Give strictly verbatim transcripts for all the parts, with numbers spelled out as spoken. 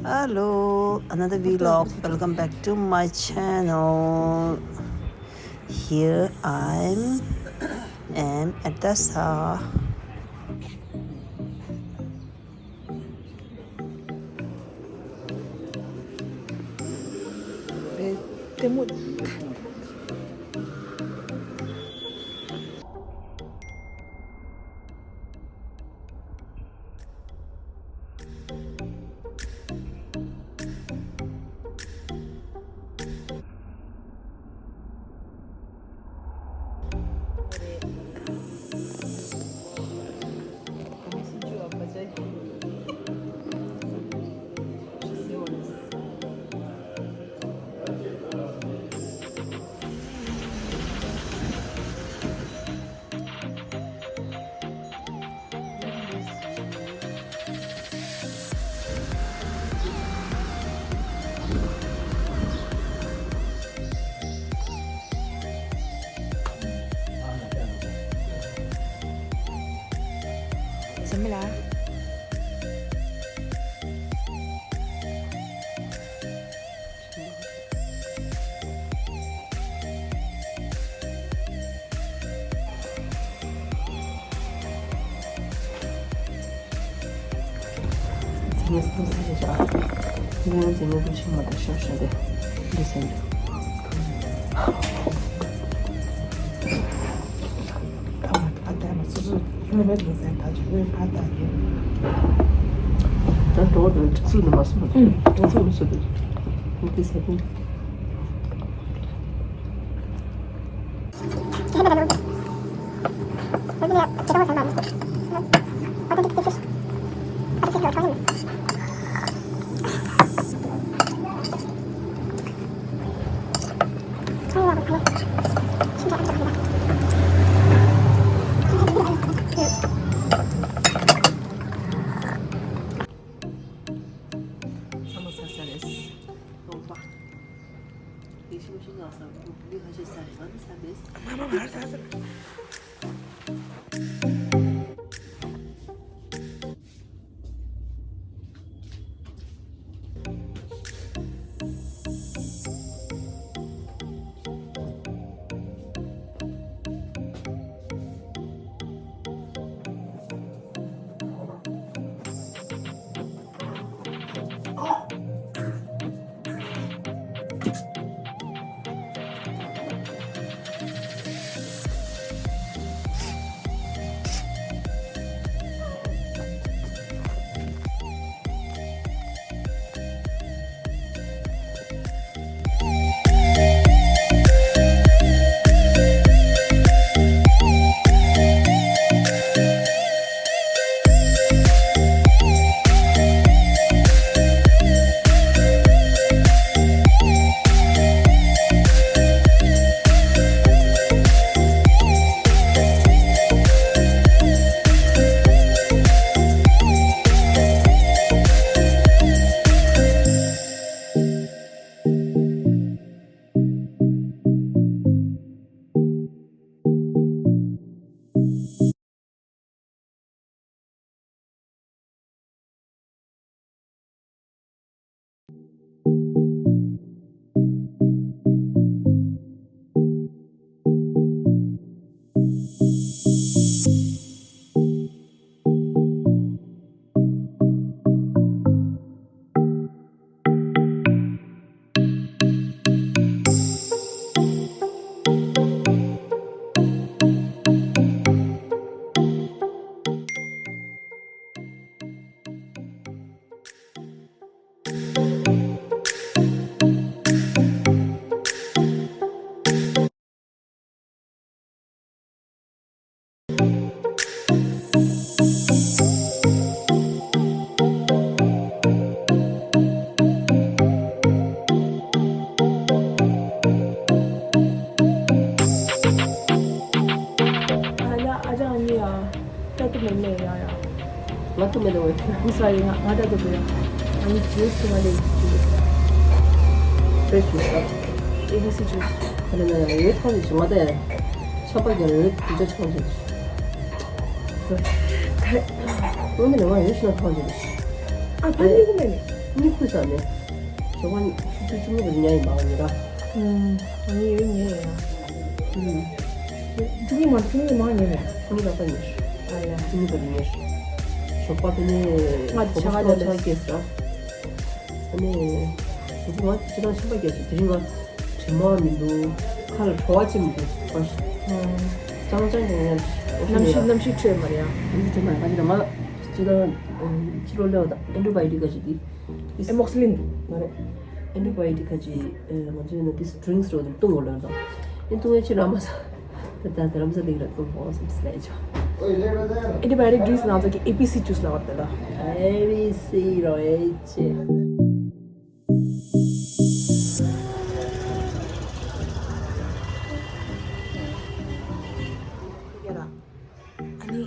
Hello, another vlog. Welcome back to my channel. Here I am at the Sa. ཚང་མས་སྤོན་ས་རེ་བཞག་ངོས་འཛིན་ངོས་འཛིན་ཆེན་མོ་དང་ཤོག་ཤོག་དེ་འདི་ཟེར། ཨ་ད་མ་སོ་སོ་ལྷོད་མེད་ལ་ཟེར་ད་ཆུ་བོའི་ཕར་ད་ཡོད། ད་འགྲོ་བ་དང་གྲི་ཚུགས་ནས་མ་སོང་བ། ཨུམ། གྲི་ཚུགས་ནས་སོ་དེ་འདི་ཟེར་དེ། ཚང་མ་ཟ་ས་རེད། སྟོང་པ། ལས་ཤིང་ཤིང་ང་ས་འདུག་ལི་ཁ་ཤས་ས་རེད། ང་ནི་ས་མེད། ང་མ་མར་ས་ས། ཨ་ལ་ཨ་ཅག་གཉིས་ཨ། ལྟ་དུ་མེད་མེད་ཡ་ཡ། ང་ལྟ་མེད་ལ་འོས། ང་ས་ཡི་ང་ང་ལྟ་དུ་མེད། ང་ནི་ཇུས་དུ་མ་ལས་ཇུས། ཕྲེཤ་ཇུས། ཨེ་བི་སི་ཇུས། ཨ་ལ་ན་ཡ་ཡོད་ཐོང་ཇུས་ང་ལྟ་ཡ། ཆ་པ་རྒྱ་རོལ་དུ་ཇ་ཆོང་ཇུས། ད། ངོ་མི་ལ་ང་ཡོད་ཤི་ན་ཐོང་ཇུས། ཨ་ཕ་ནི་གུ་མེད་ནི། གཉིད་ཁུག་ས་ནས། ཞོགས་པ་ཆུ་ཚོད་བཅུ་གཉིས་པ་ཉལ་ཡིན་པ་ཉེ་ར། ཨུམ། ང་གཉིད་ཡོད་ཉལ་ཡིན་ཡ། ཨུམ། བཅུ་གཉིས་མ་བཅུ་གཉིས་མ་ཉལ་མེད། ཁོ་གཉིས་ལ་ད་ཉལ། ཨ་ཡ། བཅུ་གཉིས་པ་ཉལ། ཞོགས་པ་དེ་ནས་ང་ཆ་ག་ཆ་ག་སྐྱེས་ས། ཨ་ནི། ཞོགས་པ་ང་ཁྱེད་རང་ཆམ་པ་སྐྱེས་སོང་དེ་རིང་ང་དྲི་མ་མི་འདུག་ཁ་ལ་བྲོ་བ་ཅི་མི་འདུག་ཨུམ། ཅང་ཅང་ཀྱང་ཡང་། གནམ་གཤིས་གནམ་གཤིས་འཕྲོད་མ་རེད་ཡ། གནམ་གཤིས་འཕྲོད་མ་རེད། ཁ་ཅིག་ལ་ང་ཕྱི་ལོགས་སླེབས་པ་དང་ཨེན་ཊི་བྷའི་ཊིག་ཁ་ཅིག་དེ། ཨེ་མོག་སི་ལིན་མ་རེད། ཨེན་ཊི་བྷའི་ཊིག་ཁ་ཅིག་ཨེ་ང་ཚོའི་ནང་དེ་ཌི་རིང་སི་རོ་དེ་བཏུང་དགོས་ལབ་དང་། ཨེ་བཏུང་ཡས་ཕྱིར་ར་མ་ཟ། ད་ད་རྡ་རམ་ས་ལ་དེ་ག་ར་བཏུང་དགོས་བསམ་སི་ལ་ཡ་ཆོ། ཨེན་ཊི་བྷའི་ཊིག་ཌི་རིང་སི་ནང་ཚོ་གི་ཨེ་བི་སི་ཇུས་ལབ་པ་དེ་ལ། ཨེ་བི་སི་རོ་ཨེ་ཅེ། ཡ་ར། ཨ་ནི།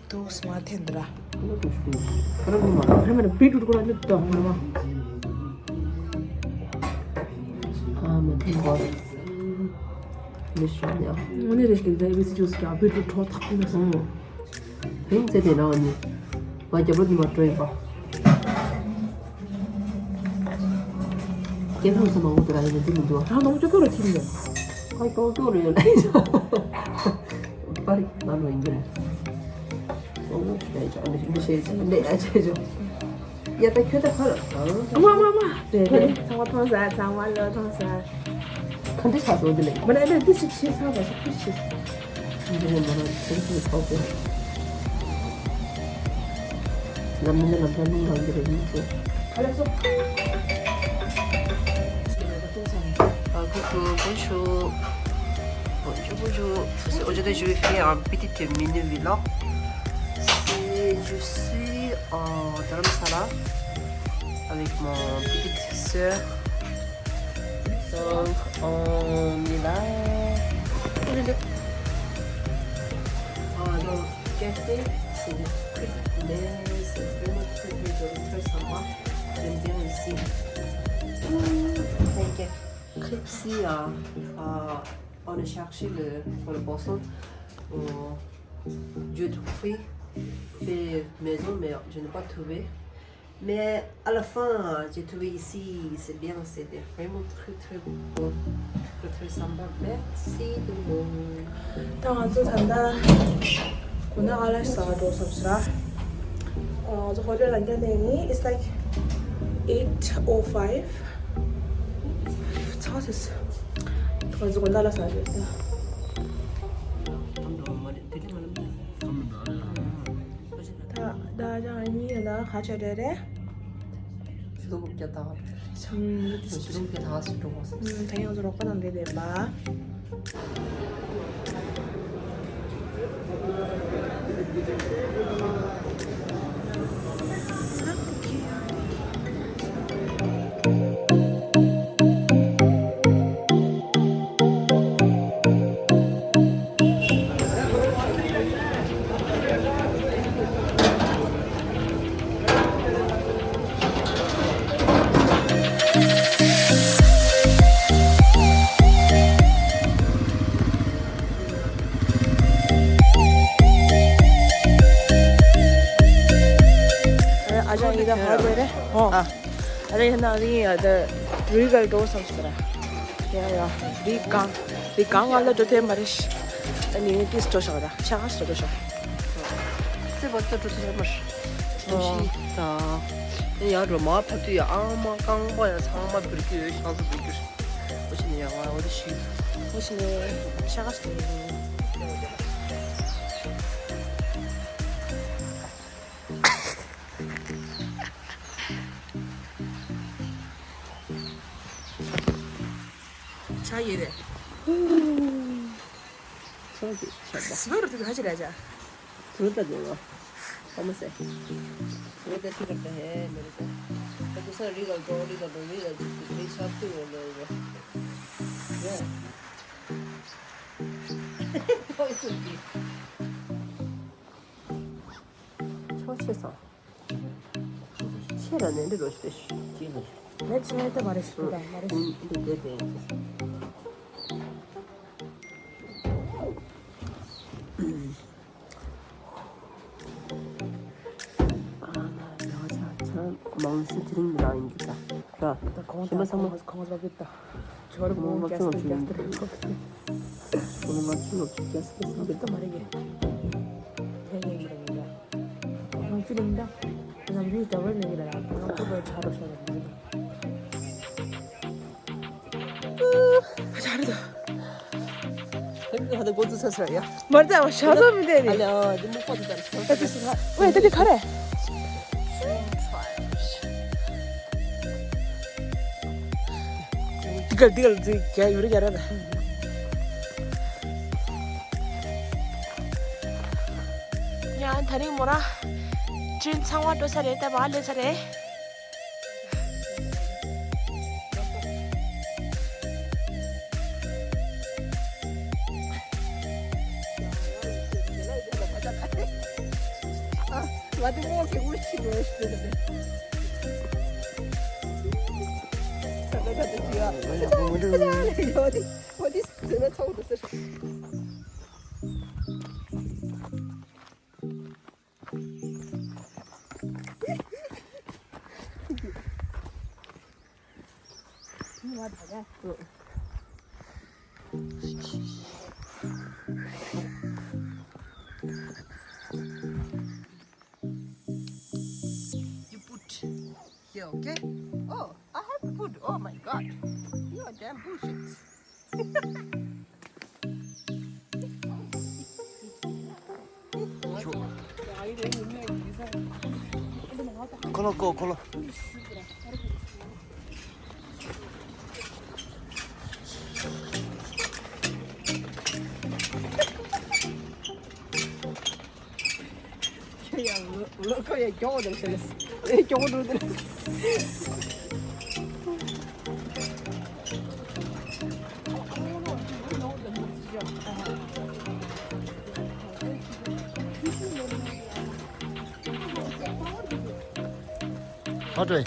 དུག་སྨ་ཐེན་དྲ། ཁ་ར་མ་ར་བི་ཊི་རུཊ་ཁོ་ར་ནི་དོ་མ་ར་མ། ཨ་མ་ཐེན་གོ། མི་ཤོ་ཡ། ངོ་ནི་རེ་ཞིག་ད་བི་སི་ཇུས་ཀྱང་བི་ཊི་རུཊ་ཁྲོ་ཐག་ནི་སོང་། ཕིང་ཚེ་དེ་རང་ནི། ང་རྒྱབ་ལོ་འདི་མ་སྤྲོ་ཡིན་པ། སྐྱེ་ཁུངས་སུ་མང་པོ་དེ་ར་ཡིན་ན་འདི་མི་འདུག་ཨ་ནང་ཅོ་ཀོ་ར་ཐིམ་ནས། ཁ་ཀྱོག་ཀྱོག་རེད་ལ། པར་ང་ལོ་ཡིན་གྱི་རེད། ཨོ་ལེ་ཅོ་ཨ་ནི་མི་ཤེས་ཅི་ལེ་ཨ་ཅེ་ཅོ། ཡ་ད་ཁྱོད་ད་ཁ་ལ། མ་མ་མ། རེད་རེད། ཚང་མ་མཐོང་ས། ཚང་མ་ལོ་མཐོང་ས། ག་འདྲ་ཆགས་སོང་འདི་ལས། མ་ན་ཨ་ནི་འདི་ཞིག་ཤེས་ས་བ་ཞིག་ཤེས། འདི་ལས་མ་ན་ཚན་གྱི་ཐོག་པོ། ལམ་ནི་ལམ་ཐང་ནི་ཡང་འདི་རེད་མི་ཚེ། ཨ་ལེ་སོ། ཨ་ཁུ་ཁུ་bonjour. Bonjour, bonjour. Aujourd'hui, je vais faire un petit menu vlog. C'est, je suis en Dharamsala avec mon petite sœur. Donc, on est là. Ah, donc, café, c'est des trucs, mais c'est vraiment très, très joli, très sympa. J'aime bien ici. Thank you. Crêpes, euh, euh, on a cherché le, pour le poisson au Dieu de fruits fait maison, mais je n'ai pas trouvé. Mais à la fin, j'ai trouvé ici, c'est bien, c'est des vraiment très, très bon, très, très sympa. Merci tout le monde. ད་ང་ཚོ་ད་ལྟ་གོ་ན་ཨ་ལ་ས་འགྲོ་སོང་ཟེར། ཨ་ང་ཚོ་ཧོ་ཊེལ་ལ་འགྲོ་ནས་ནི། It's like eight oh five. ཚ་ཚ། ད་ང་ཚོ་གོ་ན་ཨ་ལ་ས་འགྲོ་ད། ད་ད་ཅང་གཉིས་ལ་ཁ་ཆ་རེ་རེ། ཤི་ལོ་བརྒྱ་དང་། ཤི་ལོ་བརྒྱ་དང་ཞིག་འགྲོ་བ་སོང་། ད་ཡང་རོགས་པ་དང་འདྲེས་པ། ཨ་ཅག་ཡིན་ད་ཧར་བེ་རེད། ཨོ། ཨ། ཨ་རེ་ཡིན་ན་རི་ཡ་ད་རི་གར་འགྲོ་བསམ་སོང་ར། ཡ་ཡ། རི་གང་། རི་གང་ང་ལ་འགྲོ་ཐེ་མ་རེད། ཨ་ནི་ཏིས་འགྲོ་ཤག་ར། ཤ་ཁ་ཤ་འགྲོ་ཤག་སེ་བ་ད་འགྲོ་ཐེ་མ་རེད། ཨོ། ཤི་ད། ཡ་རོ་མ་ཕ་དུ་ཡ་ཨ་མ་རྐང་པ་ཡ་ཚང་མ་འབུར་གི་ཡོད། ཤང་སུ་འབུར་གི་ཡོད། འོ་ཆི་ནི་ཡ་ང་འོ་དེ་ཤི། འོ་ཆི་ནི་ཤ་ཁ་ཤ་འགྲོ། ཆ་ཡེ་རེད། ཚོགས་ཀྱི་ཆགས་པ། སུ་རུ་དུ་ཧ་ཅི་ར་ཅ། སུ་རུ་ད་དེ་བ། ཧ་མ་སེ། སུ་རུ་ད་ཤི་རབ་ད་ཧེ་མེ་རུ་ད། ད་དུ་ས་རི་ག་འགྲོ་རི་ག་འགྲོ་རི་ག་འགྲོ་རི་ཆགས་སུ་ཡོད་ལེ་ཡོད། ཡ། ཁོ་ཚུགས་ཀྱི། ཆོག་ཆེ་སོང་། ཆེ་ར་ནས་འདི་རོ་ཤི་ཤི། ལས་ཆེ་ཏེ་མ་རེད་ཤི་ད་མ་རེད་ཤི། འདི་དེ་དེ། སུ་དེ་རིང་རང་ཡིན་གྱི་ད་ར། ད་གོང་ཞིམ་པ་ཚང་མ། གོང་ས་བབ་ད། ཇོར་མོ་རྒྱ་སེ་རྒྱ་སེ་རྒྱ་སེ། ཁོང་ང་ཚོ་ལོ་རྒྱ་སེ་སེ་འདི་ད་མ་རེད་གི། ཡ་ཡ་ཡ་ཡ། ང་ཚོ་རིང་ད། ང་ཚོའི་ཇོར་ལེན་གི་ལ་ང་ཚོ་བོད་ཆ་རོགས་ཤོར་བ་རེད། ཨ་ཆ་རེད་ད། ཧ་ད་གོ་ཚུ་ས་ས་ཡ། མར་ད་ཤ་ཚ་མི་དེ་རེད། ཨ་ལ་འདི་མོ་པ་དེ་ད། ཨ་དེ་སུ་ཧ། ཝེ་དེ་དེ་ག་རེད། དེ་ག་དེ་ག་ཟིག་ག་ཡོད་རེད་ཡ་ར་ད། ཡང་ད་རིང་མོ་ར། ཅིན་ཚང་བ་འགྲོ་ས་རེད་ད་བ་ལེ་ས་རེད། You put here, okay? Oh, I have to put. Oh my God. You are damn bullshit. ཁོ་ལོ་ཁོ་ཁོ་ལོ། ཁྱེད་ཡང་ལོ་ལོ་ཁོ་ཡང་མགྱོགས་དང་ཟེར་ལ། ཨེ་མགྱོགས་འགྲོ་དེ། ཨ་ཏྲེ།